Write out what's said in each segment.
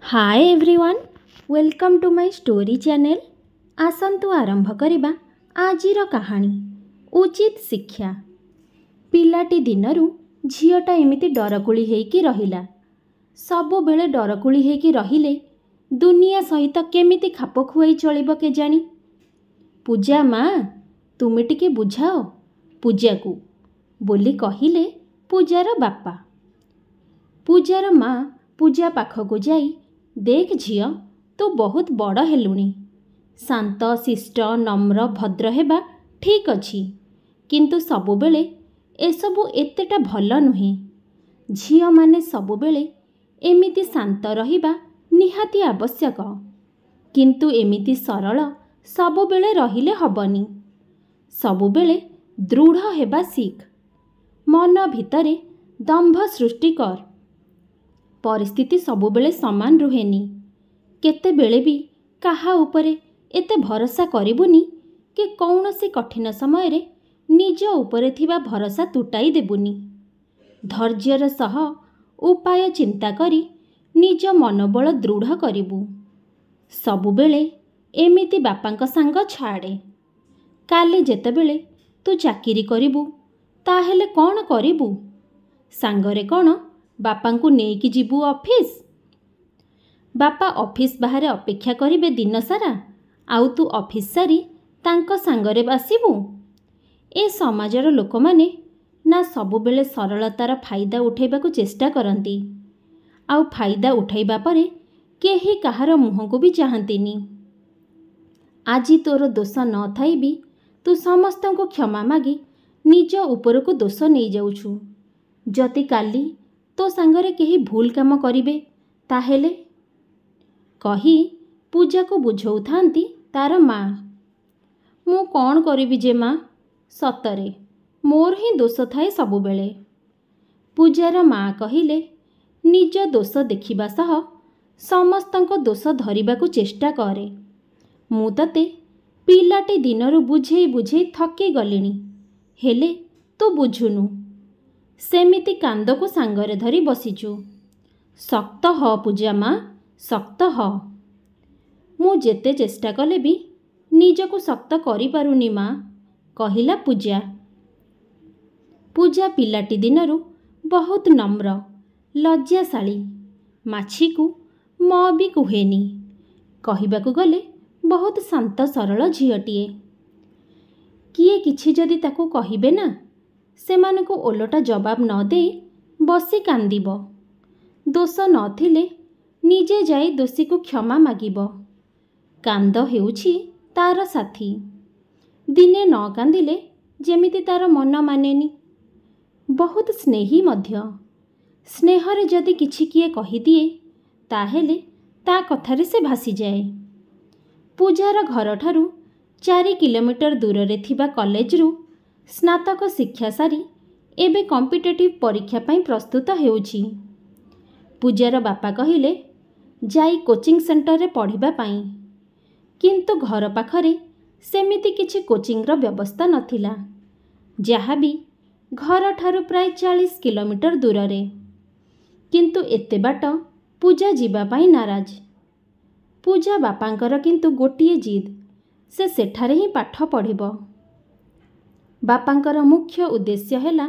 Hi everyone, welcome to my story channel. ଆସନ୍ତୁ ଆରମ୍ଭ କରିବା ଆଜିର କାହାଣୀ, ଉଚିତ ଶିକ୍ଷା। ପିଲାଟି ଦିନରୁ ଝିଅଟା ଏମିତି ଡରକୁଳି ହେଇକି ରହିଲା। ସବୁବେଳେ ଡରକୁଳି ହେଇକି ରହିଲେ ଦୁନିଆ ସହିତ କେମିତି ଖାପ ଖୁଆଇ ଚଳିବ କେଜାଣି? ପୂଜା ମା, ତୁମେ ଟିକେ ବୁଝାଅ ପୂଜାକୁ ବୋଲି କହିଲେ ପୂଜାର ବାପା। ପୂଜାର ମା ପୂଜା ପାଖକୁ ଯାଇ, ଦେଖ ଝିଅ, ତୁ ବହୁତ ବଡ଼ ହେଲୁଣି। ଶାନ୍ତ, ଶିଷ୍ଟ, ନମ୍ର, ଭଦ୍ର ହେବା ଠିକ୍ ଅଛି, କିନ୍ତୁ ସବୁବେଳେ ଏସବୁ ଏତେଟା ଭଲ ନୁହେଁ। ଝିଅମାନେ ସବୁବେଳେ ଏମିତି ଶାନ୍ତ ରହିବା ନିହାତି ଆବଶ୍ୟକ, କିନ୍ତୁ ଏମିତି ସରଳ ସବୁବେଳେ ରହିଲେ ହେବନି। ସବୁବେଳେ ଦୃଢ଼ ହେବା ଶିଖ। ମନ ଭିତରେ ଦମ୍ଭ ସୃଷ୍ଟି କର। ପରିସ୍ଥିତି ସବୁବେଳେ ସମାନ ରୁହେନି। କେତେବେଳେ ବି କାହା ଉପରେ ଏତେ ଭରସା କରିବୁନି କି କୌଣସି କଠିନ ସମୟରେ ନିଜ ଉପରେ ଥିବା ଭରସା ତୁଟାଇ ଦେବୁନି। ଧୈର୍ଯ୍ୟର ସହ ଉପାୟ ଚିନ୍ତା କରି ନିଜ ମନୋବଳ ଦୃଢ଼ କରିବୁ। ସବୁବେଳେ ଏମିତି ବାପାଙ୍କ ସାଙ୍ଗ ଛାଡ଼େ। କାଲି ଯେତେବେଳେ ତୁ ଚାକିରି କରିବୁ, ତାହେଲେ କ'ଣ କରିବୁ? ସାଙ୍ଗରେ କ'ଣ ବାପାଙ୍କୁ ନେଇକି ଯିବୁ ଅଫିସ୍? ବାପା ଅଫିସ୍ ବାହାରେ ଅପେକ୍ଷା କରିବେ ଦିନସାରା, ଆଉ ତୁ ଅଫିସ୍ ସାରି ତାଙ୍କ ସାଙ୍ଗରେ ଆସିବୁ? ଏ ସମାଜର ଲୋକମାନେ ନା ସବୁବେଳେ ସରଳତାର ଫାଇଦା ଉଠାଇବାକୁ ଚେଷ୍ଟା କରନ୍ତି, ଆଉ ଫାଇଦା ଉଠାଇବା ପରେ କେହି କାହାର ମୁହଁକୁ ବି ଚାହାନ୍ତିନି। ଆଜି ତୋର ଦୋଷ ନ ଥାଇ ବି ତୁ ସମସ୍ତଙ୍କୁ କ୍ଷମା ମାଗି ନିଜ ଉପରକୁ ଦୋଷ ନେଇଯାଉଛୁ। ଯଦି କାଲି ତୋ ସାଙ୍ଗରେ କେହି ଭୁଲ କାମ କରିବେ ତାହେଲେ? କହି ପୂଜାକୁ ବୁଝାଉଥାନ୍ତି ତାର ମା। ମୁଁ କ'ଣ କରିବି ଯେ ମା, ସତରେ ମୋର ହିଁ ଦୋଷ ଥାଏ ସବୁବେଳେ। ପୂଜାର ମା କହିଲେ, ନିଜ ଦୋଷ ଦେଖିବା ସହ ସମସ୍ତଙ୍କ ଦୋଷ ଧରିବାକୁ ଚେଷ୍ଟା କରେ। ମୁଁ ତତେ ପିଲାଟି ଦିନରୁ ବୁଝେଇ ବୁଝେଇ ଥକି ଗଲିଣି, ହେଲେ ତୁ ବୁଝୁନୁ। ସେମିତି କାନ୍ଦକୁ ସାଙ୍ଗରେ ଧରି ବସିଛୁ। ଶକ୍ତ ହ ପୂଜା ମା, ଶକ୍ତ ହ। ମୁଁ ଯେତେ ଚେଷ୍ଟା କଲେ ବି ନିଜକୁ ଶକ୍ତ କରିପାରୁନି ମା, କହିଲା ପୂଜା। ପୂଜା ପିଲାଟି ଦିନରୁ ବହୁତ ନମ୍ର, ଲଜ୍ଜାଶାଳୀ, ମାଛିକୁ ମ ବି କୁହେନି। କହିବାକୁ ଗଲେ ବହୁତ ଶାନ୍ତ ସରଳ ଝିଅଟିଏ। କିଏ କିଛି ଯଦି ତାକୁ କହିବେ ନା, ସେମାନଙ୍କୁ ଓଲଟା ଜବାବ ନ ଦେଇ ବସି କାନ୍ଦିବ। ଦୋଷ ନଥିଲେ ନିଜେ ଯାଇ ଦୋଷୀକୁ କ୍ଷମା ମାଗିବ। କାନ୍ଦ ହେଉଛି ତାର ସାଥୀ। ଦିନେ ନ କାନ୍ଦିଲେ ଯେମିତି ତାର ମନ ମାନେନି। ବହୁତ ସ୍ନେହୀ ମଧ୍ୟ। ସ୍ନେହରେ ଯଦି କିଛି କିଏ କହିଦିଏ, ତାହେଲେ ତା କଥାରେ ସେ ଭାସିଯାଏ। ପୂଜାର ଘରଠାରୁ 4 କିଲୋମିଟର ଦୂରରେ ଥିବା କଲେଜରୁ ସ୍ନାତକ ଶିକ୍ଷା ସାରି ଏବେ କମ୍ପିଟେଟିଭ୍ ପରୀକ୍ଷା ପାଇଁ ପ୍ରସ୍ତୁତ ହେଉଛି। ପୂଜାର ବାପା କହିଲେ ଯାଇ କୋଚିଂ ସେଣ୍ଟରରେ ପଢ଼ିବା ପାଇଁ, କିନ୍ତୁ ଘର ପାଖରେ ସେମିତି କିଛି କୋଚିଂର ବ୍ୟବସ୍ଥା ନଥିଲା, ଯାହା ବି ଘରଠାରୁ ପ୍ରାୟ 40 କିଲୋମିଟର ଦୂରରେ। କିନ୍ତୁ ଏତେ ବାଟ ପୂଜା ଯିବା ପାଇଁ ନାରାଜ। ପୂଜା ବାପାଙ୍କର କିନ୍ତୁ ଗୋଟିଏ ଜିଦ୍, ସେ ସେଠାରେ ହିଁ ପାଠ ପଢ଼ିବ। ବାପାଙ୍କର ମୁଖ୍ୟ ଉଦ୍ଦେଶ୍ୟ ହେଲା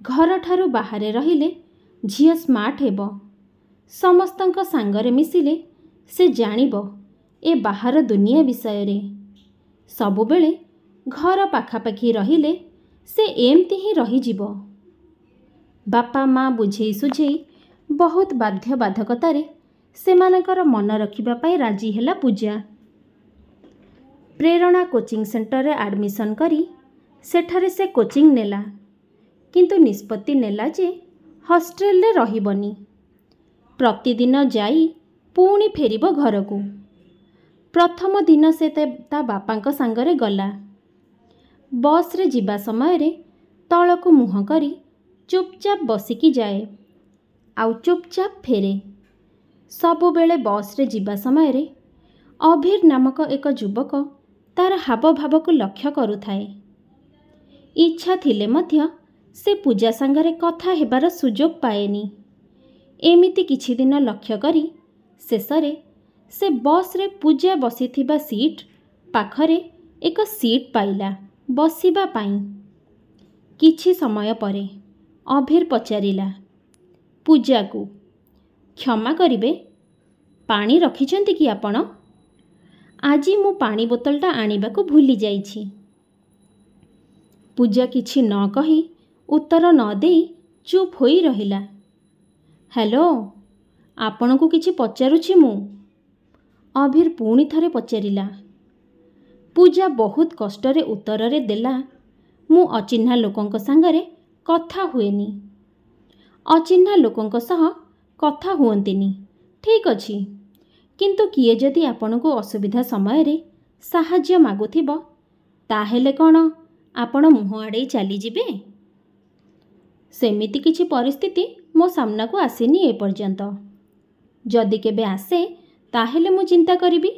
ଘରଠାରୁ ବାହାରେ ରହିଲେ ଝିଅ ସ୍ମାର୍ଟ ହେବ। ସମସ୍ତଙ୍କ ସାଙ୍ଗରେ ମିଶିଲେ ସେ ଜାଣିବ ଏ ବାହାର ଦୁନିଆ ବିଷୟରେ। ସବୁବେଳେ ଘର ପାଖାପାଖି ରହିଲେ ସେ ଏମିତି ହିଁ ରହିଯିବ। ବାପା ମା ବୁଝେଇ ସୁଝେଇ ବହୁତ ବାଧ୍ୟବାଧକତାରେ ସେମାନଙ୍କର ମନ ରଖିବା ପାଇଁ ରାଜି ହେଲା ପୂଜା। ପ୍ରେରଣା କୋଚିଂ ସେଣ୍ଟରରେ ଆଡ଼ମିସନ୍ କରି ସେଠାରେ ସେ କୋଚିଂ ନେଲା, କିନ୍ତୁ ନିଷ୍ପତ୍ତି ନେଲା ଯେ ହଷ୍ଟେଲରେ ରହିବନି। ପ୍ରତିଦିନ ଯାଇ ପୁଣି ଫେରିବ ଘରକୁ। ପ୍ରଥମ ଦିନ ସେ ତା ବାପାଙ୍କ ସାଙ୍ଗରେ ଗଲା। ବସ୍ରେ ଯିବା ସମୟରେ ତଳକୁ ମୁହଁ କରି ଚୁପଚାପ ବସିକି ଯାଏ, ଆଉ ଚୁପଚାପ ଫେରେ। ସବୁବେଳେ ବସ୍ରେ ଯିବା ସମୟରେ ଅଭିର ନାମକ ଏକ ଯୁବକ ତାର ହାବଭାବକୁ ଲକ୍ଷ୍ୟ କରୁଥାଏ। ଇଚ୍ଛା ଥିଲେ ମଧ୍ୟ ସେ ପୂଜା ସାଙ୍ଗରେ କଥା ହେବାର ସୁଯୋଗ ପାଏନି। ଏମିତି କିଛି ଦିନ ଲକ୍ଷ୍ୟ କରି ଶେଷରେ ସେ ବସ୍ରେ ପୂଜା ବସିଥିବା ସିଟ୍ ପାଖରେ ଏକ ସିଟ୍ ପାଇଲା ବସିବା ପାଇଁ। କିଛି ସମୟ ପରେ ଅଭିର ପଚାରିଲା ପୂଜାକୁ, କ୍ଷମା କରିବେ, ପାଣି ରଖିଛନ୍ତି କି ଆପଣ? ଆଜି ମୁଁ ପାଣି ବୋତଲଟା ଆଣିବାକୁ ଭୁଲି ଯାଇଛି। ପୂଜା କିଛି ନ କହି, ଉତ୍ତର ନ ଦେଇ ଚୁପ୍ ହୋଇ ରହିଲା। ହ୍ୟାଲୋ, ଆପଣଙ୍କୁ କିଛି ପଚାରୁଛି ମୁଁ, ଅଭିର ପୁଣି ଥରେ ପଚାରିଲା। ପୂଜା ବହୁତ କଷ୍ଟରେ ଉତ୍ତରରେ ଦେଲା, ମୁଁ ଅଚିହ୍ନା ଲୋକଙ୍କ ସାଙ୍ଗରେ କଥା ହୁଏନି। ଅଚିହ୍ନା ଲୋକଙ୍କ ସହ କଥା ହୁଅନ୍ତିନି, ଠିକ୍ ଅଛି, କିନ୍ତୁ କିଏ ଯଦି ଆପଣଙ୍କୁ ଅସୁବିଧା ସମୟରେ ସାହାଯ୍ୟ ମାଗୁଥିବ, ତାହେଲେ କ'ଣ ଆପଣ ମୁହଁ ଆଡ଼େଇ ଚାଲିଯିବେ? ସେମିତି କିଛି ପରିସ୍ଥିତି ମୋ ସାମ୍ନାକୁ ଆସିନି ଏପର୍ଯ୍ୟନ୍ତ। ଯଦି କେବେ ଆସେ ତାହେଲେ ମୁଁ ଚିନ୍ତା କରିବି,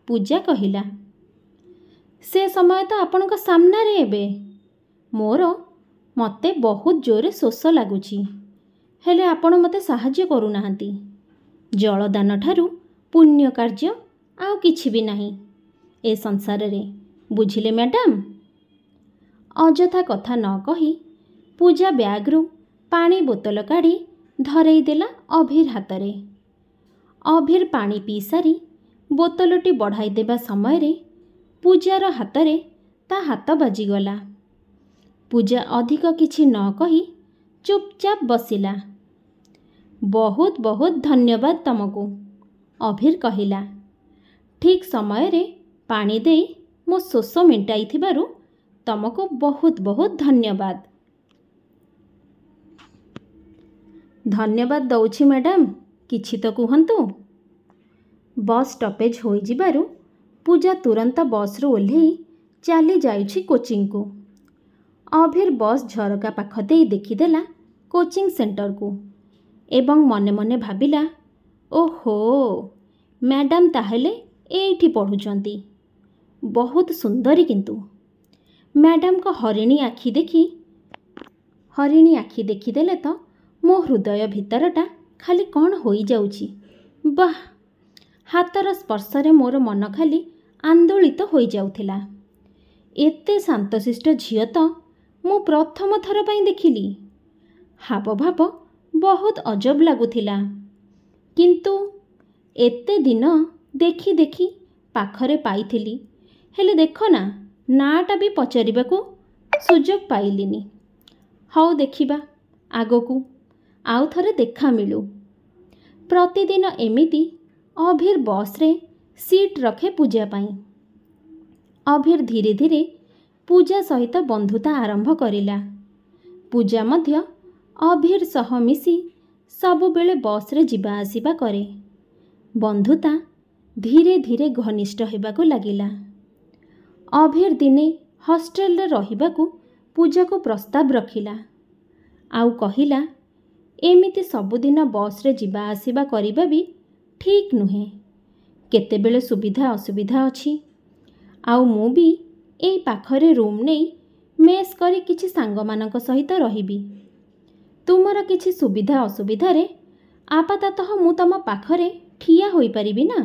ପୂଜା କହିଲା। ସେ ସମୟ ତ ଆପଣଙ୍କ ସାମ୍ନାରେ ଏବେ। ମୋତେ ବହୁତ ଜୋରରେ ଶୋଷ ଲାଗୁଛି, ହେଲେ ଆପଣ ମୋତେ ସାହାଯ୍ୟ କରୁନାହାନ୍ତି। ଜଳଦାନ ଠାରୁ ପୁଣ୍ୟ କାର୍ଯ୍ୟ ଆଉ କିଛି ବି ନାହିଁ ଏ ସଂସାରରେ, ବୁଝିଲେ ମ୍ୟାଡ଼ାମ୍? ଅଯଥା କଥା ନ କହି ପୂଜା ବ୍ୟାଗ୍ରୁ ପାଣି ବୋତଲ କାଢ଼ି ଧରେଇ ଦେଲା ଅଭିର ହାତରେ। ଅଭିର ପାଣି ପିଇସାରି ବୋତଲଟି ବଢ଼ାଇ ଦେବା ସମୟରେ ପୂଜାର ହାତରେ ତା ହାତ ବାଜିଗଲା। ପୂଜା ଅଧିକ କିଛି ନ କହି ଚୁପଚାପ ବସିଲା। ବହୁତ ବହୁତ ଧନ୍ୟବାଦ ତମକୁ, ଅଭିର କହିଲା। ଠିକ୍ ସମୟରେ ପାଣି ଦେଇ ମୋ ଶୋଷ ମେଣ୍ଟାଇଥିବାରୁ ତମକୁ ବହୁତ ବହୁତ ଧନ୍ୟବାଦ। ଧନ୍ୟବାଦ ଦଉଛି ମ୍ୟାଡ଼ାମ୍, କିଛି ତ କୁହନ୍ତୁ। ବସ୍ ଷ୍ଟପେଜ୍ ହୋଇଯିବାରୁ ପୂଜା ତୁରନ୍ତ ବସ୍ରୁ ଓହ୍ଲେଇ ଚାଲି ଯାଉଛି କୋଚିଂକୁ। ଅଭିର ବସ୍ ଝରକା ପାଖ ଦେଇ ଦେଖିଦେଲା କୋଚିଂ ସେଣ୍ଟରକୁ ଏବଂ ମନେ ମନେ ଭାବିଲା, ଓହୋ, ମ୍ୟାଡ଼ାମ୍ ତାହେଲେ ଏଇଠି ପଢ଼ୁଛନ୍ତି। ବହୁତ ସୁନ୍ଦରୀ କିନ୍ତୁ। ମ୍ୟାଡ଼ାମ୍ଙ୍କ ହରିଣୀ ଆଖି ଦେଖିଦେଲେ ତ ମୋ ହୃଦୟ ଭିତରଟା ଖାଲି କ'ଣ ହୋଇଯାଉଛି। ବାଃ, ହାତର ସ୍ପର୍ଶରେ ମୋର ମନ ଖାଲି ଆନ୍ଦୋଳିତ ହୋଇଯାଉଥିଲା। ଏତେ ଶାନ୍ତଶିଷ୍ଟ ଝିଅ ତ ମୁଁ ପ୍ରଥମ ଥର ପାଇଁ ଦେଖିଲି। ହାବଭାବ ବହୁତ ଅଜବ ଲାଗୁଥିଲା, କିନ୍ତୁ ଏତେ ଦିନ ଦେଖି ଦେଖି ପାଖରେ ପାଇଥିଲି, ହେଲେ ଦେଖ ନା, ନାଁଟା ବି ପଚାରିବାକୁ ସୁଯୋଗ ପାଇଲିନି। ହଉ ଦେଖିବା ଆଗକୁ ଆଉ ଥରେ ଦେଖା ମିଳୁ। ପ୍ରତିଦିନ ଏମିତି ଅଭିର ବସ୍ରେ ସିଟ୍ ରଖେ ପୂଜା ପାଇଁ। ଅଭିର ଧୀରେ ଧୀରେ ପୂଜା ସହିତ ବନ୍ଧୁତା ଆରମ୍ଭ କରିଲା। ପୂଜା ମଧ୍ୟ ଅଭିର ସହ ମିଶି ସବୁବେଳେ ବସ୍ରେ ଯିବା ଆସିବା କରେ। ବନ୍ଧୁତା ଧୀରେ ଧୀରେ ଘନିଷ୍ଠ ହେବାକୁ ଲାଗିଲା। ଅଭିର ଦିନେ ହଷ୍ଟେଲରେ ରହିବାକୁ ପୂଜାକୁ ପ୍ରସ୍ତାବ ରଖିଲା, ଆଉ କହିଲା, ଏମିତି ସବୁଦିନ ବସ୍ରେ ଯିବା ଆସିବା କରିବା ବି ଠିକ୍ ନୁହେଁ। କେତେବେଳେ ସୁବିଧା ଅସୁବିଧା ଅଛି, ଆଉ ମୁଁ ବି ଏଇ ପାଖରେ ରୁମ୍ ନେଇ ମେସ୍ କରି କିଛି ସାଙ୍ଗମାନଙ୍କ ସହିତ ରହିବି। ତୁମର କିଛି ସୁବିଧା ଅସୁବିଧାରେ ଆପାତତଃ ମୁଁ ତମ ପାଖରେ ଠିଆ ହୋଇପାରିବି ନା?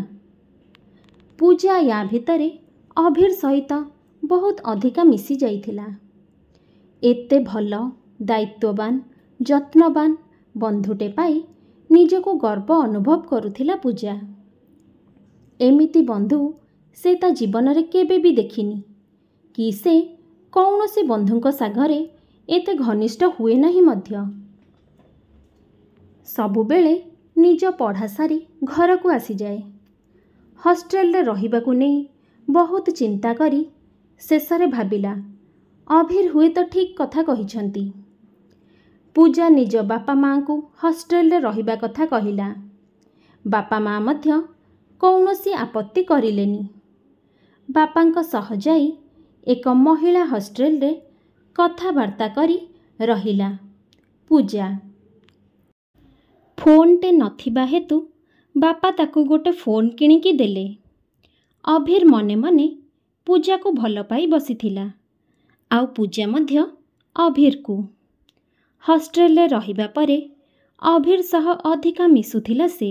ପୂଜା ୟା ଭିତରେ ଅଭିର ସହିତ ବହୁତ ଅଧିକା ମିଶି ଯାଇଥିଲା। ଏତେ ଭଲ, ଦାୟିତ୍ୱବାନ, ଯତ୍ନବାନ ବନ୍ଧୁଟେ ପାଇ ନିଜକୁ ଗର୍ବ ଅନୁଭବ କରୁଥିଲା ପୂଜା। ଏମିତି ବନ୍ଧୁ ସେ ତା ଜୀବନରେ କେବେ ବି ଦେଖିନି, କି ସେ କୌଣସି ବନ୍ଧୁଙ୍କ ସାଙ୍ଗରେ ଏତେ ଘନିଷ୍ଠ ହୁଏ ନାହିଁ ମଧ୍ୟ। ସବୁବେଳେ ନିଜ ପଢ଼ା ସାରି ଘରକୁ ଆସିଯାଏ। ହଷ୍ଟେଲରେ ରହିବାକୁ ନେଇ ବହୁତ ଚିନ୍ତା କରି ଶେଷରେ ଭାବିଲା, ଅଭିର ହୁଏତ ଠିକ୍ କଥା କହିଛନ୍ତି। ପୂଜା ନିଜ ବାପା ମାଆଙ୍କୁ ହଷ୍ଟେଲରେ ରହିବା କଥା କହିଲା। ବାପା ମାଆ ମଧ୍ୟ କୌଣସି ଆପତ୍ତି କରିଲେନି। ବାପାଙ୍କ ସହ ଯାଇ ଏକ ମହିଳା ହଷ୍ଟେଲରେ କଥାବାର୍ତ୍ତା କରି ରହିଲା ପୂଜା। ଫୋନ୍ଟେ ନଥିବା ହେତୁ ବାପା ତାକୁ ଗୋଟେ ଫୋନ୍ କିଣିକି ଦେଲେ। ଅଭିର ମନେ ମନେ ପୂଜାକୁ ଭଲ ପାଇ ବସିଥିଲା, ଆଉ ପୂଜା ମଧ୍ୟ ଅଭିରକୁ। ହଷ୍ଟେଲରେ ରହିବା ପରେ ଅଭିର ସହ ଅଧିକା ମିଶୁଥିଲା ସେ।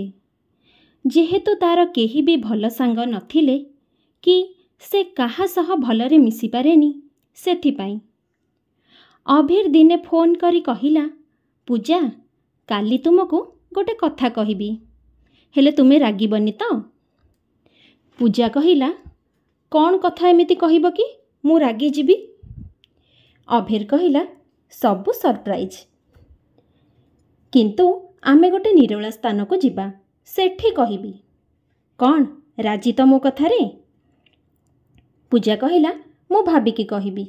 ଯେହେତୁ ତା'ର କେହି ବି ଭଲ ସାଙ୍ଗ ନଥିଲେ କି ସେ କାହା ସହ ଭଲରେ ମିଶିପାରେନି, ସେଥିପାଇଁ। ଅଭିର ଦିନେ ଫୋନ୍ କରି କହିଲା, ପୂଜା, କାଲି ତୁମକୁ ଗୋଟେ କଥା କହିବି, ହେଲେ ତୁମେ ରାଗିବନି ତ? ପୂଜା କହିଲା, କ'ଣ କଥା ଏମିତି କହିବ କି ମୁଁ ରାଗିଯିବି? ଅଭିର କହିଲା, ସବୁ ସରପ୍ରାଇଜ୍, କିନ୍ତୁ ଆମେ ଗୋଟେ ନିରୋଳା ସ୍ଥାନକୁ ଯିବା, ସେଠି କହିବି। କ'ଣ ରାଜି ତ ମୋ କଥାରେ? ପୂଜା କହିଲା, ମୁଁ ଭାବିକି କହିବି।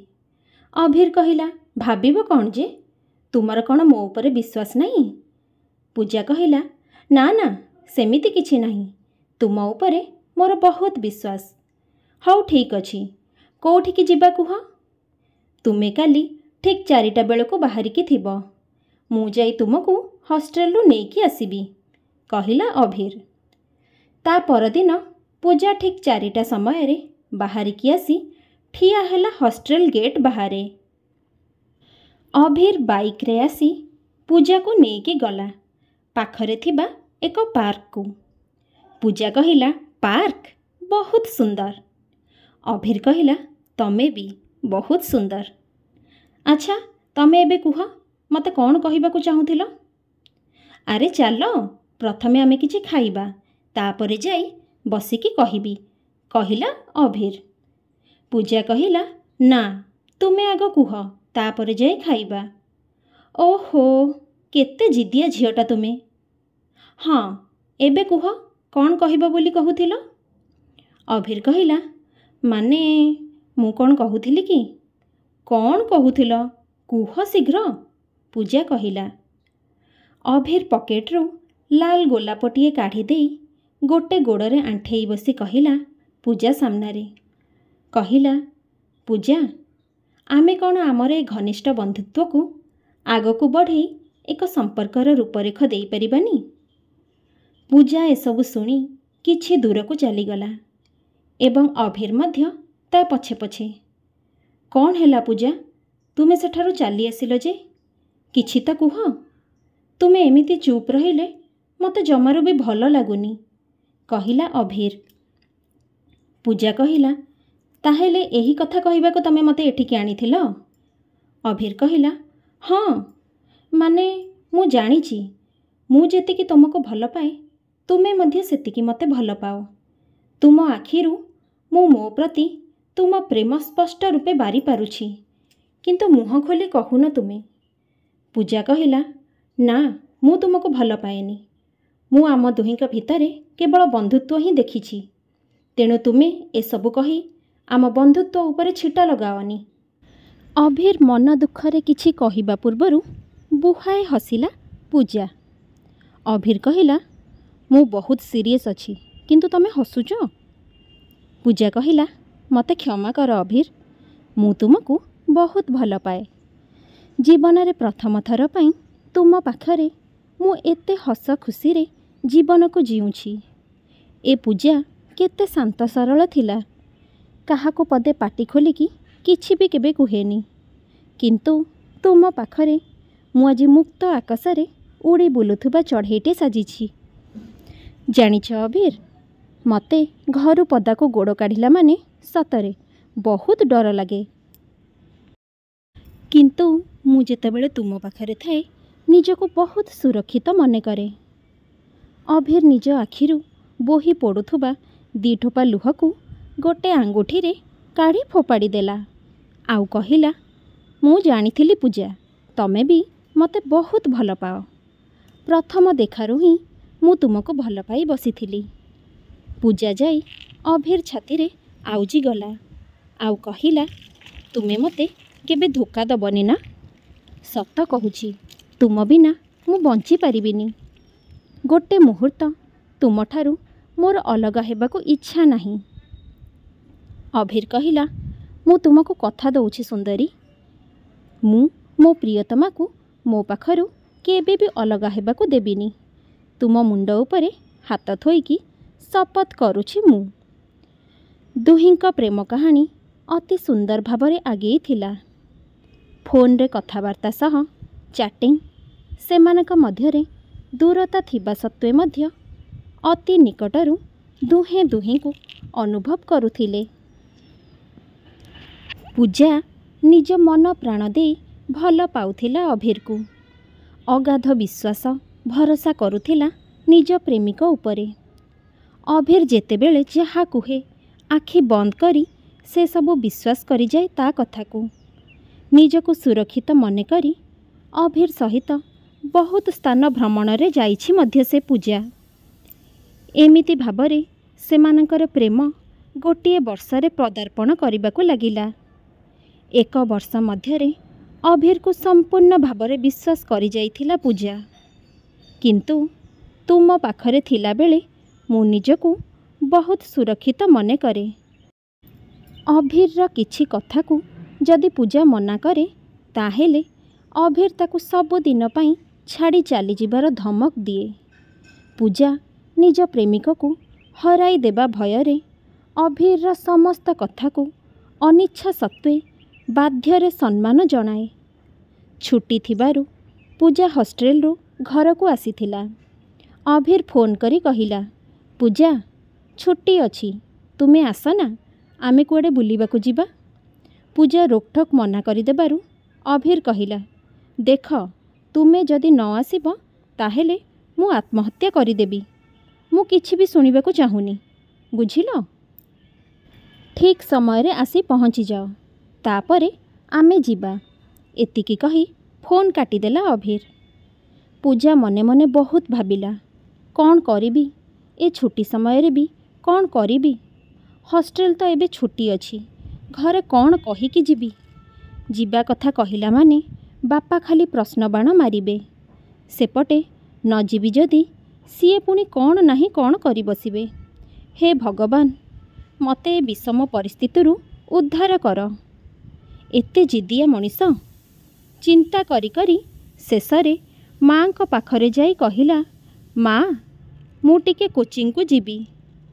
ଅଭିର କହିଲା, ଭାବିବ କ'ଣ ଯେ, ତୁମର କ'ଣ ମୋ ଉପରେ ବିଶ୍ୱାସ ନାହିଁ? ପୂଜା କହିଲା, ନା ନା, ସେମିତି କିଛି ନାହିଁ, ତୁମ ଉପରେ ମୋର ବହୁତ ବିଶ୍ୱାସ। ହଉ ଠିକ୍ ଅଛି, କେଉଁଠିକି ଯିବା କୁହ? ତୁମେ କାଲି ଠିକ୍ 4ଟା ବେଳକୁ ବାହାରିକି ଥିବ, ମୁଁ ଯାଇ ତୁମକୁ ହଷ୍ଟେଲରୁ ନେଇକି ଆସିବି, କହିଲା ଅଭିର। ତା ପରଦିନ ପୂଜା ଠିକ୍ 4ଟା ସମୟରେ ବାହାରିକି ଆସି ଠିଆ ହେଲା ହଷ୍ଟେଲ ଗେଟ୍ ବାହାରେ। ଅଭିର ବାଇକ୍ରେ ଆସି ପୂଜାକୁ ନେଇକି ଗଲା ପାଖରେ ଥିବା ଏକ ପାର୍କକୁ। ପୂଜା କହିଲା, ପାର୍କ ବହୁତ ସୁନ୍ଦର। ଅଭିର କହିଲା, ତମେ ବି ବହୁତ ସୁନ୍ଦର। ଆଚ୍ଛା, ତମେ ଏବେ କୁହ, ମୋତେ କ'ଣ କହିବାକୁ ଚାହୁଁଥିଲ? ଆରେ ଚାଲ, ପ୍ରଥମେ ଆମେ କିଛି ଖାଇବା, ତାପରେ ଯାଇ ବସିକି କହିବି, କହିଲା ଅଭିର। ପୂଜା କହିଲା, ନା, ତୁମେ ଆଗ କୁହ, ତାପରେ ଯାଇ ଖାଇବା। ଓହୋ, କେତେ ଜିଦିଆ ଝିଅଟା ତୁମେ। ହଁ, ଏବେ କୁହ, କ'ଣ କହିବ ବୋଲି କହୁଥିଲ? ଅଭିର କହିଲା, ମାନେ ମୁଁ କ'ଣ କହୁଥିଲି କି? କ'ଣ କହୁଥିଲ କୁହ ଶୀଘ୍ର, ପୂଜା କହିଲା। ଅଭିର ପକେଟରୁ ଲାଲ ଗୋଲାପଟିଏ କାଢ଼ି ଦେଇ ଗୋଟେ ଗୋଡ଼ରେ ଆଣ୍ଠେଇ ବସି କହିଲା ପୂଜା ସାମ୍ନାରେ, କହିଲା, ପୂଜା, ଆମେ କ'ଣ ଆମର ଏ ଘନିଷ୍ଠ ବନ୍ଧୁତ୍ୱକୁ ଆଗକୁ ବଢ଼େଇ ଏକ ସମ୍ପର୍କର ରୂପରେଖ ଦେଇପାରିବାନି? ପୂଜା ଏସବୁ ଶୁଣି କିଛି ଦୂରକୁ ଚାଲିଗଲା ଏବଂ ଅଭିର ମଧ୍ୟ ତା ପଛେ ପଛେ। କ'ଣ ହେଲା ପୂଜା, ତୁମେ ସେଠାରୁ ଚାଲି ଆସିଲ ଯେ? କିଛି ତ କୁହ। ତୁମେ ଏମିତି ଚୁପ୍ ରହିଲେ ମୋତେ ଜମାରୁ ବି ଭଲ ଲାଗୁନି, କହିଲା ଅଭିର। ପୂଜା କହିଲା, ତାହେଲେ ଏହି କଥା କହିବାକୁ ତମେ ମୋତେ ଏଠିକି ଆଣିଥିଲ? ଅଭିର କହିଲା, ହଁ, ମାନେ ମୁଁ ଜାଣିଛି ମୁଁ ଯେତିକି ତୁମକୁ ଭଲ ପାଏ, ତୁମେ ମଧ୍ୟ ସେତିକି ମୋତେ ଭଲ ପାଅ। ତୁମ ଆଖିରୁ ମୁଁ ମୋ ପ୍ରତି ତୁମ ପ୍ରେମ ସ୍ପଷ୍ଟ ରୂପେ ବାରିପାରୁଛି, କିନ୍ତୁ ମୁହଁ ଖୋଲି କହୁନ ତୁମେ। ପୂଜା କହିଲା, ନା, ମୁଁ ତୁମକୁ ଭଲ ପାଏନି। ମୁଁ ଆମ ଦୁହିଁଙ୍କ ଭିତରେ କେବଳ ବନ୍ଧୁତ୍ୱ ହିଁ ଦେଖିଛି। ତେଣୁ ତୁମେ ଏସବୁ କହି ଆମ ବନ୍ଧୁତ୍ୱ ଉପରେ ଛିଟା ଲଗାଅନି। ଅଭିର ମନ ଦୁଃଖରେ କିଛି କହିବା ପୂର୍ବରୁ ବୁହାଏ ହସିଲା ପୂଜା। ଅଭିର କହିଲା, ମୁଁ ବହୁତ ସିରିୟସ୍ ଅଛି, କିନ୍ତୁ ତମେ ହସୁଛ? ପୂଜା କହିଲା, ମୋତେ କ୍ଷମା କର ଅଭିର, ମୁଁ ତୁମକୁ ବହୁତ ଭଲ ପାଏ। ଜୀବନରେ ପ୍ରଥମ ଥର ପାଇଁ ତୁମ ପାଖରେ ମୁଁ ଏତେ ହସ ଖୁସିରେ ଜୀବନକୁ ଜିଉଁଛି। ଏ ପୂଜା କେତେ ଶାନ୍ତ ସରଳ ଥିଲା, କାହାକୁ ପଦେ ପାଟି ଖୋଲିକି କିଛି ବି କେବେ କୁହେନି, କିନ୍ତୁ ତୁମ ପାଖରେ ମୁଁ ଆଜି ମୁକ୍ତ ଆକାଶରେ ଉଡ଼ି ବୁଲୁଥିବା ଚଢ଼େଇଟେ ସାଜିଛି। ଜାଣିଛ ଅଭିର, ମୋତେ ଘରୁ ପଦାକୁ ଗୋଡ଼ କାଢ଼ିଲା ମାନେ ସତରେ ବହୁତ ଡର ଲାଗେ, କିନ୍ତୁ ମୁଁ ଯେତେବେଳେ ତୁମ ପାଖରେ ଥାଏ ନିଜକୁ ବହୁତ ସୁରକ୍ଷିତ ମନେ କରେ। ଅଭିର ନିଜ ଆଖିରୁ ବୋହି ପଡ଼ୁଥିବା 2 ଠୋପା ଲୁହକୁ ଗୋଟେ ଆଙ୍ଗୁଠିରେ କାଢ଼ି ଫୋପାଡ଼ି ଦେଲା ଆଉ କହିଲା, ମୁଁ ଜାଣିଥିଲି ପୂଜା, ତମେ ବି ମୋତେ ବହୁତ ଭଲ ପାଅ। ପ୍ରଥମ ଦେଖାରୁ ହିଁ ମୁଁ ତୁମକୁ ଭଲ ପାଇ ବସିଥିଲି। ପୂଜା ଯାଇ ଅଭିର ଛାତିରେ ଆଉଜି ଗଲା ଆଉ କହିଲା, ତୁମେ ମୋତେ କେବେ ଧୋକା ଦେବନି ନା? ସତ କହୁଛି, ତୁମ ବିନା ମୁଁ ବଞ୍ଚିପାରିବିନି। ଗୋଟେ ମୁହୂର୍ତ୍ତ ତୁମଠାରୁ ମୋର ଅଲଗା ହେବାକୁ ଇଚ୍ଛା ନାହିଁ। ଅଭିର କହିଲା, ମୁଁ ତୁମକୁ କଥା ଦେଉଛି ସୁନ୍ଦରୀ, ମୁଁ ମୋ ପ୍ରିୟତମାକୁ ମୋ ପାଖରୁ କେବେ ବି ଅଲଗା ହେବାକୁ ଦେବିନି। ତୁମ ମୁଣ୍ଡ ଉପରେ ହାତ ଥୋଇକି ଶପଥ କରୁଛି ମୁଁ। ଦୁହିଁଙ୍କ ପ୍ରେମ କାହାଣୀ ଅତି ସୁନ୍ଦର ଭାବରେ ଆଗେଇଥିଲା। ଫୋନ୍ରେ କଥାବାର୍ତ୍ତା ସହ ଚାଟିଂ, ସେମାନଙ୍କ ମଧ୍ୟରେ ଦୂରତା ଥିବା ସତ୍ତ୍ୱେ ମଧ୍ୟ ଅତି ନିକଟରୁ ଦୁହେଁ ଦୁହିଁଙ୍କୁ ଅନୁଭବ କରୁଥିଲେ। ପୂଜା ନିଜ ମନ ପ୍ରାଣ ଦେଇ ଭଲ ପାଉଥିଲା ଅଭୀରକୁ। ଅଗାଧ ବିଶ୍ୱାସ ଭରସା କରୁଥିଲା ନିଜ ପ୍ରେମିକ ଉପରେ। ଅଭୀର ଯେତେବେଳେ ଯାହା କୁହେ, ଆଖି ବନ୍ଦ କରି ସେସବୁ ବିଶ୍ୱାସ କରିଯାଏ ତା କଥାକୁ। ନିଜକୁ ସୁରକ୍ଷିତ ମନେକରି ଅଭୀର ସହିତ ବହୁତ ସ୍ଥାନ ଭ୍ରମଣରେ ଯାଇଛି ମଧ୍ୟ ସେ ପୂଜା। ଏମିତି ଭାବରେ ସେମାନଙ୍କର ପ୍ରେମ ଗୋଟିଏ ବର୍ଷରେ ପଦାର୍ପଣ କରିବାକୁ ଲାଗିଲା। ଏକ ବର୍ଷ ମଧ୍ୟରେ ଅଭୀରକୁ ସମ୍ପୂର୍ଣ୍ଣ ଭାବରେ ବିଶ୍ୱାସ କରିଯାଇଥିଲା ପୂଜା। କିନ୍ତୁ ତୁମ ପାଖରେ ଥିଲାବେଳେ ମୁଁ ନିଜକୁ ବହୁତ ସୁରକ୍ଷିତ ମନେକରେ। ଅଭୀରର କିଛି କଥାକୁ ଯଦି ପୂଜା ମନା କରେ, ତାହେଲେ ଅଭୀର ତାକୁ ସବୁଦିନ ପାଇଁ ଛାଡ଼ି ଚାଲିଯିବାର ଧମକ ଦିଏ। ପୂଜା ନିଜ ପ୍ରେମିକକୁ ହରାଇ ଦେବା ଭୟରେ ଅଭୀରର ସମସ୍ତ କଥାକୁ ଅନିଚ୍ଛା ସତ୍ତ୍ୱେ ବାଧ୍ୟରେ ସମ୍ମାନ ଜଣାଏ। ଛୁଟି ଥିବାରୁ ପୂଜା ହଷ୍ଟେଲରୁ ଘରକୁ ଆସିଥିଲା। ଅଭୀର ଫୋନ୍ କରି କହିଲା, ପୂଜା, ଛୁଟି ଅଛି, ତୁମେ ଆସ ନା, ଆମେ କୁଆଡ଼େ ବୁଲିବାକୁ ଯିବା। ପୂଜା ରୋକଠୋକ୍ ମନା କରିଦେବାରୁ ଅଭୀର କହିଲା, ଦେଖ, ତୁମେ ଯଦି ନ ଆସିବ ତାହେଲେ ମୁଁ ଆତ୍ମହତ୍ୟା କରିଦେବି। ମୁଁ କିଛି ବି ଶୁଣିବାକୁ ଚାହୁଁନି, ବୁଝିଲ? ଠିକ୍ ସମୟରେ ଆସି ପହଞ୍ଚିଯାଅ, ତାପରେ ଆମେ ଯିବା। ଏତିକି କହି ଫୋନ୍ କାଟିଦେଲା ଅଭୀର। ପୂଜା ମନେ ମନେ ବହୁତ ଭାବିଲା, କ'ଣ କରିବି ଏ ଛୁଟି ସମୟରେ ବି କ'ଣ କରିବି? ହଷ୍ଟେଲ ତ ଏବେ ଛୁଟି ଅଛି, ଘରେ କ'ଣ କହିକି ଯିବି? ଯିବା କଥା କହିଲା ମାନେ ବାପା ଖାଲି ପ୍ରଶ୍ନବାଣ ମାରିବେ। ସେପଟେ ନ ଯିବି ଯଦି ସିଏ ପୁଣି କ'ଣ ନାହିଁ କ'ଣ କରି ବସିବେ। ହେ ଭଗବାନ, ମୋତେ ଏ ବିଷମ ପରିସ୍ଥିତିରୁ ଉଦ୍ଧାର କର। ଏତେ ଜିଦିଆ ମଣିଷ। ଚିନ୍ତା କରି କରି ଶେଷରେ ମାଆଙ୍କ ପାଖରେ ଯାଇ କହିଲା, ମା, ମୁଁ ଟିକେ କୋଚିଂକୁ ଯିବି।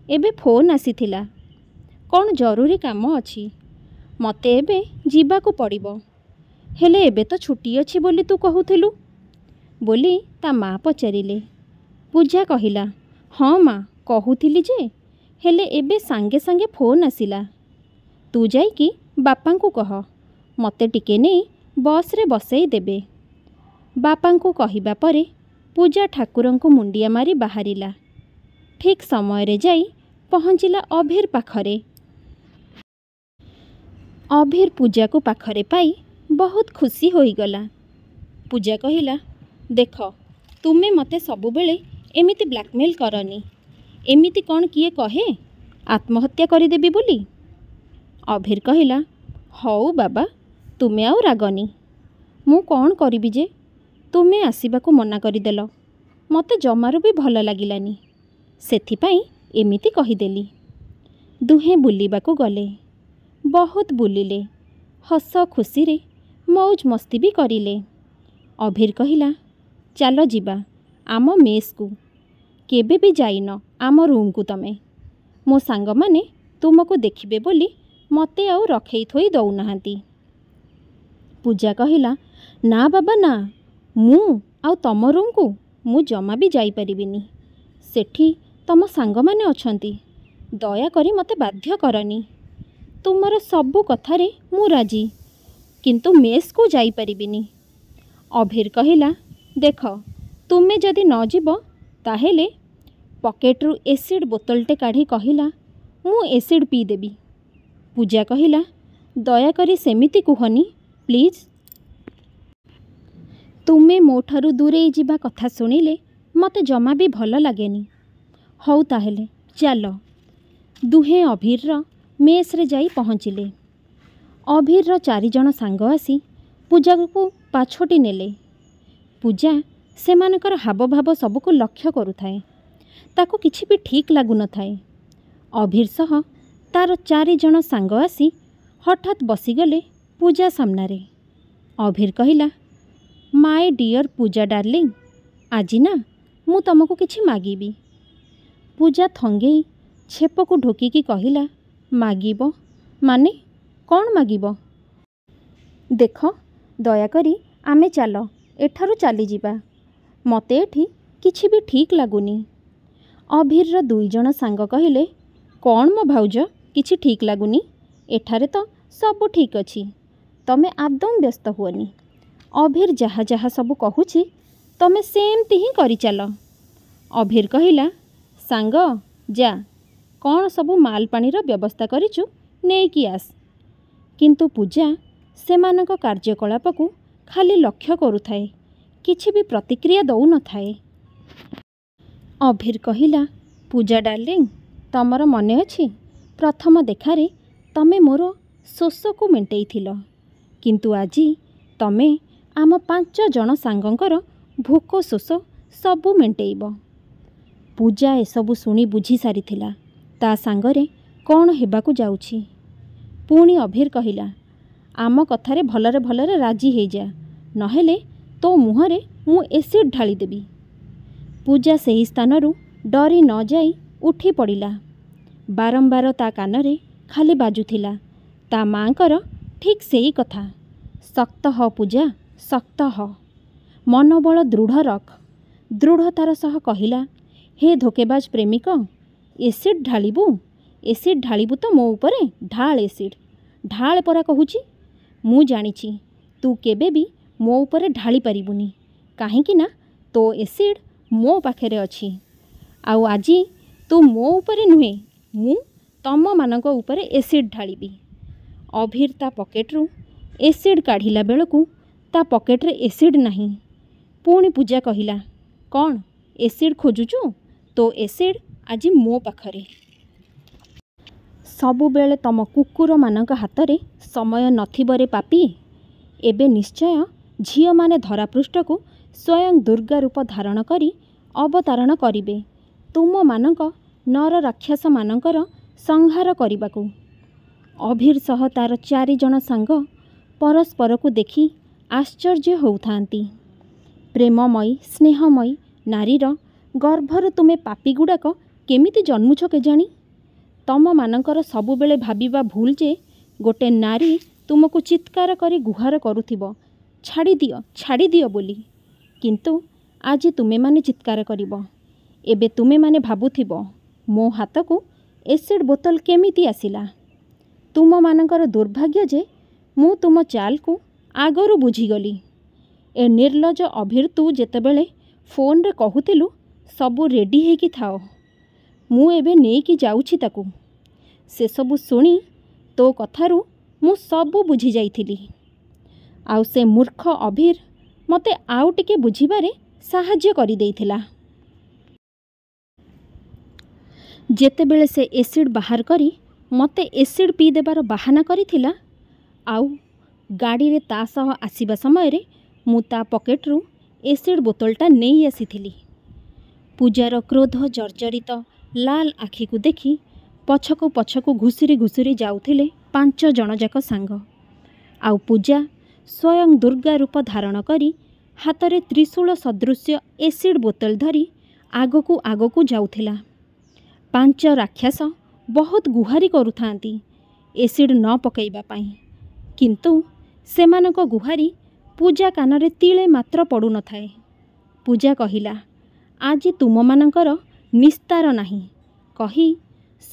ଏବେ ଫୋନ୍ ଆସିଥିଲା, କ'ଣ ଜରୁରୀ କାମ ଅଛି, ମୋତେ ଏବେ ଯିବାକୁ ପଡ଼ିବ। ହେଲେ ଏବେ ତ ଛୁଟି ଅଛି ବୋଲି ତୁ କହୁଥିଲୁ ବୋଲି ତା ମା ପଚାରିଲେ। ପୂଜା କହିଲା, ହଁ ମା, କହୁଥିଲି ଯେ, ହେଲେ ଏବେ ସାଙ୍ଗେ ସାଙ୍ଗେ ଫୋନ୍ ଆସିଲା। ତୁ ଯାଇକି ବାପାଙ୍କୁ କହ ମୋତେ ଟିକେ ନେଇ ବସ୍ରେ ବସେଇ ଦେବେ। ବାପାଙ୍କୁ କହିବା ପରେ ପୂଜା ଠାକୁରଙ୍କୁ ମୁଣ୍ଡିଆ ମାରି ବାହାରିଲା। ଠିକ୍ ସମୟରେ ଯାଇ ପହଞ୍ଚିଲା ଅଭୀର ପାଖରେ। ଅଭୀର ପୂଜାକୁ ପାଖରେ ପାଇ ବହୁତ ଖୁସି ହୋଇଗଲା। ପୂଜା କହିଲା, ଦେଖ, ତୁମେ ମୋତେ ସବୁବେଳେ ଏମିତି ବ୍ଲାକମେଲ୍ କରନି। ଏମିତି କ'ଣ କିଏ କହେ ଆତ୍ମହତ୍ୟା କରିଦେବି ବୋଲି? ଅଭୀର କହିଲା, ହଉ ବାବା, ତୁମେ ଆଉ ରାଗନି। ମୁଁ କ'ଣ କରିବି ଯେ, ତୁମେ ଆସିବାକୁ ମନା କରିଦେଲ। ମୋତେ ଜମାରୁ ବି ଭଲ ଲାଗିଲାନି, ସେଥିପାଇଁ ଏମିତି କହିଦେଲି। ଦୁହେଁ ବୁଲିବାକୁ ଗଲେ। ବହୁତ ବୁଲିଲେ, ହସ ଖୁସିରେ ମଉଜ ମସ୍ତି ବି କରିଲେ। ଅଭୀର କହିଲା, ଚାଲ ଯିବା ଆମ ମେସ୍କୁ। କେବେ ବି ଯାଇନ ଆମ ରୁମ୍କୁ ତମେ। ମୋ ସାଙ୍ଗମାନେ ତୁମକୁ ଦେଖିବେ ବୋଲି ମୋତେ ଆଉ ରଖେଇ ଥୋଇ ଦେଉନାହାନ୍ତି। ପୂଜା କହିଲା, ନା ବାବା ନା, ମୁଁ ଆଉ ତମ ରୁମ୍କୁ ମୁଁ ଜମା ବି ଯାଇପାରିବିନି। ସେଠି ତମ ସାଙ୍ଗମାନେ ଅଛନ୍ତି। ଦୟାକରି ମୋତେ ବାଧ୍ୟ କରନି। ତୁମର ସବୁ କଥାରେ ମୁଁ ରାଜି, କିନ୍ତୁ ମେସ୍କୁ ଯାଇପାରିବିନି। ଅଭୀର କହିଲା, ଦେଖ, ତୁମେ ଯଦି ନ ଯିବ ତାହେଲେ ପକେଟରୁ ଏସିଡ଼୍ ବୋତଲଟେ କାଢ଼ି କହିଲା, ମୁଁ ଏସିଡ଼୍ ପିଇଦେବି। ପୂଜା କହିଲା, ଦୟାକରି ସେମିତି କୁହନି ପ୍ଲିଜ୍। ତୁମେ ମୋଠାରୁ ଦୂରେଇ ଯିବା କଥା ଶୁଣିଲେ ମୋତେ ଜମା ବି ଭଲ ଲାଗେନି। ହଉ ତାହେଲେ ଚାଲ। ଦୁହେଁ ଅଭୀରର ମେସ୍ରେ ଯାଇ ପହଞ୍ଚିଲେ। ଅଭୀରର ଚାରିଜଣ ସାଙ୍ଗ ଆସି ପୂଜାକୁ ପାଛୋଟି ନେଲେ। ପୂଜା ସେମାନଙ୍କର ହାବଭାବ ସବୁକୁ ଲକ୍ଷ୍ୟ କରୁଥାଏ। ତାକୁ କିଛି ବି ଠିକ୍ ଲାଗୁନଥାଏ। ଅଭୀର ସହ ତାର ଚାରିଜଣ ସାଙ୍ଗ ଆସି ହଠାତ୍ ବସିଗଲେ ପୂଜା ସାମ୍ନାରେ। ଅଭୀର କହିଲା, my dear Puja darling, ଆଜି ନା ମୁଁ ତମକୁ କିଛି ମାଗିବି। ପୂଜା ଥଙ୍ଗେଇ ଛେପକୁ ଢୋକିକି କହିଲା, ମାଗିବ ମାନେ କ'ଣ ମାଗିବ? ଦେଖ, ଦୟାକରି ଆମେ ଚାଲ ଏଠାରୁ ଚାଲିଯିବା। ମୋତେ ଏଠି କିଛି ବି ଠିକ୍ ଲାଗୁନି। ଅଭିରର 2 ଜଣ ସାଙ୍ଗ କହିଲେ, "କ'ଣ ମୋ ଭାଉଜ, କିଛି ଠିକ୍ ଲାଗୁନି?" "ଏଠାରେ ତ ସବୁ ଠିକ୍ ଅଛି। ତମେ ଆଦୌ ବ୍ୟସ୍ତ ହୁଅନି। ଅଭିର ଯାହା ଯାହା ସବୁ କହୁଛି, ତମେ ସେମିତି ହିଁ କରିଚାଲ।" ଅଭିର କହିଲା, "ସାଙ୍ଗ, ଯା, କ'ଣ ସବୁ ମାଲପାଣିର ବ୍ୟବସ୍ଥା କରିଛୁ ନେଇକି ଆସ।" କିନ୍ତୁ ପୂଜା ସେମାନଙ୍କ କାର୍ଯ୍ୟକଳାପକୁ ଖାଲି ଲକ୍ଷ୍ୟ କରୁଥାଏ, କିଛି ବି ପ୍ରତିକ୍ରିୟା ଦେଉନଥାଏ। ଅଭିର କହିଲା, "ପୂଜା ଡାର୍ଲିଂ, ତମର ମନେ ଅଛି ପ୍ରଥମ ଦେଖାରେ ତମେ ମୋର ଶୋଷକୁ ମେଣ୍ଟେଇଥିଲ? କିନ୍ତୁ ଆଜି ତମେ ଆମ 5 ଜଣ ସାଙ୍ଗଙ୍କର ଭୋକ ଶୋଷ ସବୁ ମେଣ୍ଟେଇବ।" ପୂଜା ଏସବୁ ଶୁଣି ବୁଝି ସାରିଥିଲା ତା ସାଙ୍ଗରେ କ'ଣ ହେବାକୁ ଯାଉଛି। ପୁଣି ଅଭିର କହିଲା, "ଆମ କଥାରେ ଭଲରେ ଭଲରେ ରାଜି ହେଇଯା, ନହେଲେ ତୋ ମୁହଁରେ ମୁଁ ଏସିଡ୍ ଢାଳିଦେବି।" ପୂଜା ସେହି ସ୍ଥାନରୁ ଡରି ନ ଯାଇ ଉଠି ପଡ଼ିଲା। ବାରମ୍ବାର ତା କାନରେ ଖାଲି ବାଜୁଥିଲା ତା ମାଆଙ୍କର ଠିକ୍ ସେଇ କଥା, "ଶକ୍ତ ହ ପୂଜା, ଶକ୍ତ ହ। ମନୋବଳ ଦୃଢ଼ ରଖ।" ଦୃଢ଼ତାର ସହ କହିଲା, "ହେ ଧୋକେବାଜ ପ୍ରେମିକ, ଏସିଡ୍ ଢାଳିବୁ? ଏସିଡ୍ ଢାଳିବୁ ତ ମୋ ଉପରେ? ଢାଳ ଏସିଡ୍, ଢାଳ ପରା କହୁଛି। ମୁଁ ଜାଣିଛି ତୁ କେବେ ବି ମୋ ଉପରେ ଢାଳି ପାରିବୁନି, କାହିଁକି ନା ତୋ ଏସିଡ୍ ମୋ ପାଖରେ ଅଛି। ଆଉ ଆଜି ତୁ ମୋ ଉପରେ ନୁହେଁ, ମୁଁ ତମମାନଙ୍କ ଉପରେ ଏସିଡ୍ ଢାଳିବି।" ଅଭିର ତା ପକେଟରୁ ଏସିଡ୍ କାଢ଼ିଲା ବେଳକୁ ତା ପକେଟରେ ଏସିଡ୍ ନାହିଁ। ପୁଣି ପୂଜା କହିଲା, "କ'ଣ ଏସିଡ୍ ଖୋଜୁଛୁ? ତୋ ଏସିଡ୍ ଆଜି ମୋ ପାଖରେ। ସବୁବେଳେ ତମ କୁକୁରମାନଙ୍କ ହାତରେ ସମୟ ନଥିବରେ ପାପୀ। ଏବେ ନିଶ୍ଚୟ ଝିଅମାନେ ଧରାପୃଷ୍ଠକୁ ସ୍ୱୟଂ ଦୁର୍ଗା ରୂପ ଧାରଣ କରି ଅବତାରଣ କରିବେ ତୁମମାନଙ୍କ ନରରାକ୍ଷସମାନଙ୍କର ସଂହାର କରିବାକୁ।" ଅଭିର ସହ ତାର 4 ଜଣ ସାଙ୍ଗ ପରସ୍ପରକୁ ଦେଖି ଆଶ୍ଚର୍ଯ୍ୟ ହେଉଥାନ୍ତି। ପ୍ରେମମୟୀ, ସ୍ନେହମୟୀ ନାରୀର ଗର୍ଭରୁ ତୁମେ ପାପୀଗୁଡ଼ାକ କେମିତି ଜନ୍ମୁଛ କେଜାଣି? ତମମାନଙ୍କର ସବୁବେଳେ ଭାବିବା ଭୁଲ ଯେ ଗୋଟେ ନାରୀ ତୁମକୁ ଚିତ୍କାର କରି ଗୁହାର କରୁଥିବ ଛାଡ଼ିଦିଅ, ଛାଡ଼ିଦିଅ ବୋଲି। କିନ୍ତୁ ଆଜି ତୁମେମାନେ ଚିତ୍କାର କରିବ। ଏବେ ତୁମେମାନେ ଭାବୁଥିବ ମୋ ହାତକୁ ଏସିଡ୍ ବୋତଲ କେମିତି ଆସିଲା? ତୁମମାନଙ୍କର ଦୁର୍ଭାଗ୍ୟ ଯେ ମୁଁ ତୁମ ଚାଲକୁ ଆଗରୁ ବୁଝିଗଲି। ଏ ନିର୍ଲଜ୍ଜ ଅଭିର, ତୁ ଯେତେବେଳେ ଫୋନରେ କହୁଥିଲୁ ସବୁ ରେଡି ହେଇକି ଥାଅ, ମୁଁ ଏବେ ନେଇକି ଯାଉଛି ତାକୁ, ସେସବୁ ଶୁଣି ତୋ କଥାରୁ ମୁଁ ସବୁ ବୁଝିଯାଇଥିଲି। ଆଉ ସେ ମୂର୍ଖ ଅଭିର ମୋତେ ଆଉ ଟିକେ ବୁଝିବାରେ ସାହାଯ୍ୟ କରିଦେଇଥିଲା। ଯେତେବେଳେ ସେ ଏସିଡ୍ ବାହାର କରି ମୋତେ ଏସିଡ୍ ପିଇଦେବାର ବାହାନା କରିଥିଲା, ଆଉ ଗାଡ଼ିରେ ତା ସହ ଆସିବା ସମୟରେ ମୁଁ ତା ପକେଟରୁ ଏସିଡ୍ ବୋତଲଟା ନେଇ ଆସିଥିଲି।" ପୂଜାର କ୍ରୋଧ ଜର୍ଜରିତ ଲାଲ ଆଖିକୁ ଦେଖି ପଛକୁ ପଛକୁ ଘୁଷୁରି ଘୁଷୁରି ଯାଉଥିଲେ 5 ଜଣଯାକ ସାଙ୍ଗ। ଆଉ ପୂଜା ସ୍ୱୟଂ ଦୁର୍ଗା ରୂପ ଧାରଣ କରି ହାତରେ ତ୍ରିଶୂଳ ସଦୃଶ୍ୟ ଏସିଡ୍ ବୋତଲ ଧରି ଆଗକୁ ଆଗକୁ ଯାଉଥିଲା। ପାଞ୍ଚ ରାକ୍ଷସ ବହୁତ ଗୁହାରି କରୁଥାନ୍ତି ଏସିଡ୍ ନ ପକାଇବା ପାଇଁ, କିନ୍ତୁ ସେମାନଙ୍କ ଗୁହାରି ପୂଜା କାନରେ ତିଳେ ମାତ୍ର ପଡ଼ୁନଥାଏ। ପୂଜା କହିଲା, "ଆଜି ତୁମମାନଙ୍କର ନିସ୍ତାର ନାହିଁ" କହି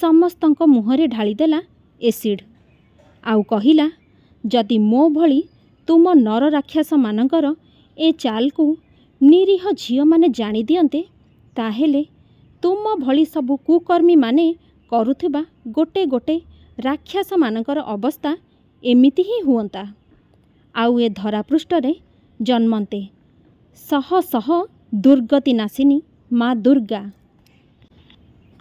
ସମସ୍ତଙ୍କ ମୁହଁରେ ଢାଳିଦେଲା ଏସିଡ୍। ଆଉ କହିଲା, "ଯଦି ମୋ ଭଳି ତୁମ ନରରାକ୍ଷସମାନଙ୍କର ଏ ଚାଲକୁ ନିରୀହ ଝିଅମାନେ ଜାଣିଦିଅନ୍ତେ, ତାହେଲେ ତୁମ ଭଳି ସବୁ କୁକର୍ମୀମାନେ କରୁଥିବା ଗୋଟେ ଗୋଟେ ରାକ୍ଷସମାନଙ୍କର ଅବସ୍ଥା ଏମିତି ହିଁ ହୁଅନ୍ତା। ଆଉ ଏ ଧରାପୃଷ୍ଠରେ ଜନ୍ମନ୍ତେ ଶହ ଶହ ଦୁର୍ଗତିନାଶିନୀ ମା ଦୁର୍ଗା।"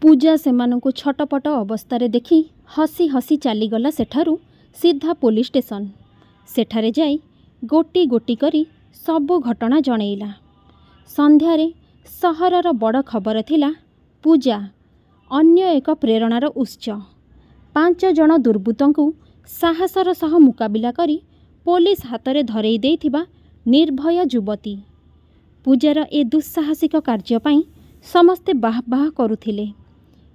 ପୂଜା ସେମାନଙ୍କୁ ଛଟପଟ ଅବସ୍ଥାରେ ଦେଖି ହସି ହସି ଚାଲିଗଲା ସେଠାରୁ ସିଧା ପୋଲିସ ଷ୍ଟେସନ। ସେଠାରେ ଯାଇ ଗୋଟି ଗୋଟି କରି ସବୁ ଘଟଣା ଜଣେଇଲା। ସନ୍ଧ୍ୟାରେ ସହରର ବଡ଼ ଖବର ଥିଲା ପୂଜା ଅନ୍ୟ ଏକ ପ୍ରେରଣାର ଉତ୍ସ। 5 ଜଣ ଦୁର୍ବୃତ୍ତଙ୍କୁ ସାହସର ସହ ମୁକାବିଲା କରି ପୋଲିସ ହାତରେ ଧରେଇ ଦେଇଥିବା ନିର୍ଭୟ ଯୁବତୀ। ପୂଜାର ଏ ଦୁଃସାହସିକ କାର୍ଯ୍ୟ ପାଇଁ ସମସ୍ତେ ବାଃ ବାଃ କରୁଥିଲେ।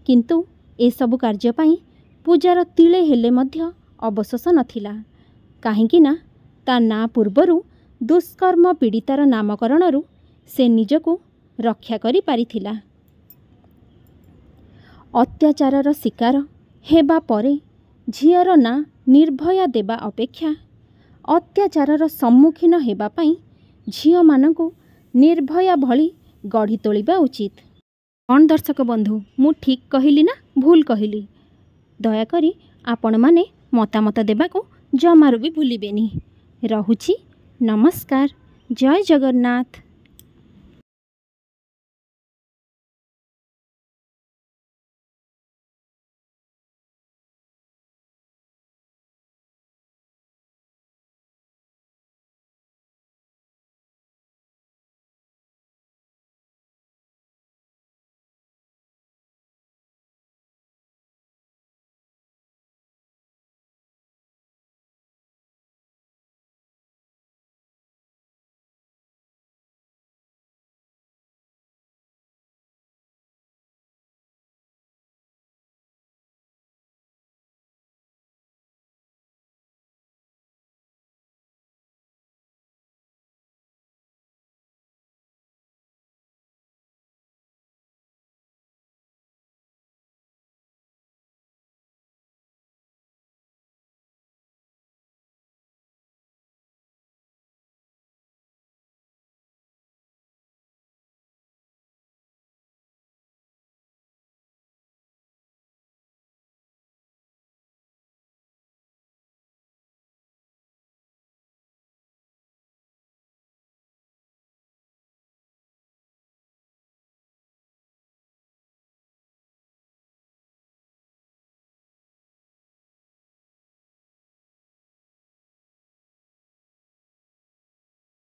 କିନ୍ତୁ ଏସବୁ କାର୍ଯ୍ୟ ପାଇଁ ପୂଜାର ତିଳେ ହେଲେ ମଧ୍ୟ ଅବଶୋଷ ନଥିଲା, କାହିଁକି ନା ତା ନାଁ ପୂର୍ବରୁ ଦୁଷ୍କର୍ମ ପୀଡ଼ିତାର ନାମକରଣରୁ ସେ ନିଜକୁ ରକ୍ଷା କରି ପାରିଥିଲା। ଅତ୍ୟାଚାରର ଶିକାର ହେବା ପରେ ଝିଅର ନାଁ ନିର୍ଭୟା ଦେବା ଅପେକ୍ଷା ଅତ୍ୟାଚାରର ସମ୍ମୁଖୀନ ହେବା ପାଇଁ ଝିଅମାନଙ୍କୁ ନିର୍ଭୟା ଭଳି ଗଢ଼ି ତୋଳିବା ଉଚିତ। କ'ଣ ଦର୍ଶକ ବନ୍ଧୁ, ମୁଁ ଠିକ୍ କହିଲି ନା ଭୁଲ କହିଲି? ଦୟାକରି ଆପଣମାନେ ମତାମତ ଦେବାକୁ ଜମାରୁ ବି ଭୁଲିବେନି। ରହୁଛି, ନମସ୍କାର, ଜୟ ଜଗନ୍ନାଥ।